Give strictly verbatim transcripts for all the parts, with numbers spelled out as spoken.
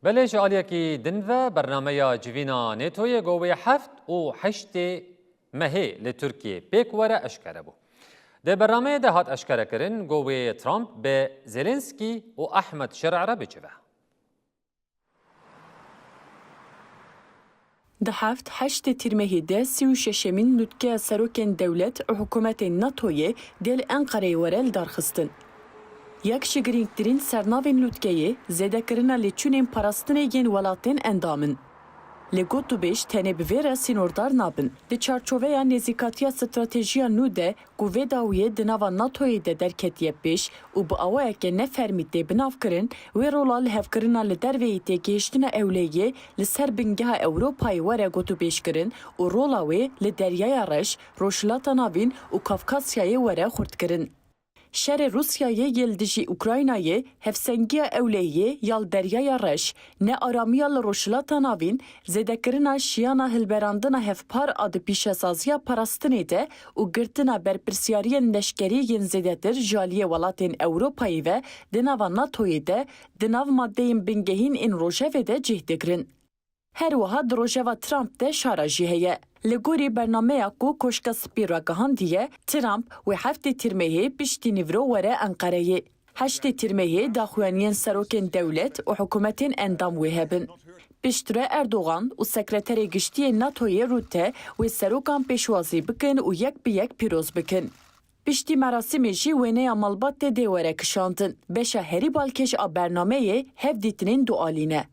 Belê ji aliyekî din ve bernameya civîna nêtoyê go wê heft û heştê mehê li Tirkiyê pêk were eşkere bû. Di bernameyê de hat eşkerekirin go wê Trump bi Zelensky û Ahmed Şer'a re bicive. Di heft heştê Tîrmehê de sî û şeşemîn lûtkeya serokên dewlet û hikûmetên NATOyê dê li Enqereyê were lidarxistin. Yek ji girîngtirîn sernavên lûtkeyê zêdekirina lêçûnên parastinê yên welatên endam in. Lê gotûbêj tenê bi vê re sînordar nabin. Di çarçoveya nêzîkatiya stratejiya nû de ku vê dawiyê di nava NATOyê de derketiye pêş û bi awayeke nefermî tê binavkirin, wê rola lihevkirina li derveyî têgihiştina ewlehiyê li ser bingeha Ewropayê were gotûbêjkirin û rola wê li Deryaya Reş, Rojhilata Navîn û Kafkasyayê were xurtkirin. Şerê Rûsyayê yê li dijî Ukraynayê, hevsengiya ewlehiyê ya li Deryaya Reş, nearamiya li Rojhilata Navîn, zêdekirina şiyana hilberandina hevpar a di pîşesaziya parastinê de û girtina berpirsiyariyên leşkerî yên zêdetir ji aliyê welatên Ewropayê ve di nava NATOyê de di nav madeyên bingehîn ên rojevê de cih digirin. Her wiha di rojeva Trump de şara jî heye. Li gorî bernameya ku Koşka Spî ragihandiye, Trump wê heftê Tîrmehê piştî nîvro were Enqereyê. Heştê Tîrmehê daxuyaniyên serokên dewlet û hikûmetên endam wê hebin. Piştre Erdogan û Sekreterê Giştî yê NATOyê Rutte wê serokan pêşwazî bikin û yek bi yek pîroz bikin. Piştî merasîmê jî wêneya malbatê dê were kişandin. Beşa herî balkêş a bernameyê hevdîtinên dualî ne.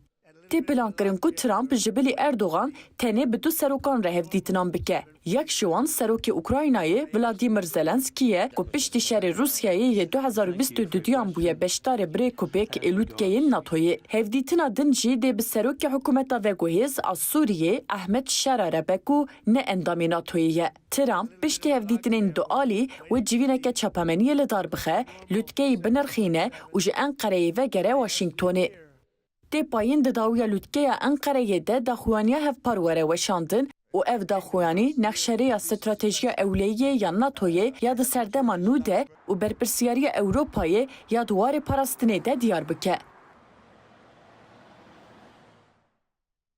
Tê plankirin ku Trump ji bilî Erdogan tenê bi du serokan re hevdîtinan bike. Yek ji wan serokê Ukraynayê Vladimir Zelensky ye ku piştî şerê Rûsyayê yê du hezar û bîst û duduyan bûye beşdarê bi rêk û pêk ê lûtkeyên NATOyê. Hevdîtina din jî dê bi serokê hikûmeta veguhêz a Sûriyê Ahmet Şera re be ku ne endamê NATOyê ye. Trump piştî hevdîtinên dualî wê civîneke çapemeniyê li dar bixe, lûtkeyî binirxîne û ji Enqereyê vegere Washingtonê. Tê payîn di dawiya lûtkeya Enqereyê de daxuyaniya hevpar were weşandin û ev daxuyanî nexşerêya stratejiya ewlehiyê ya NATOyê ya di serdema nû de û berpirsiyariya Ewropayê ya di warê parastinê de diyar bike.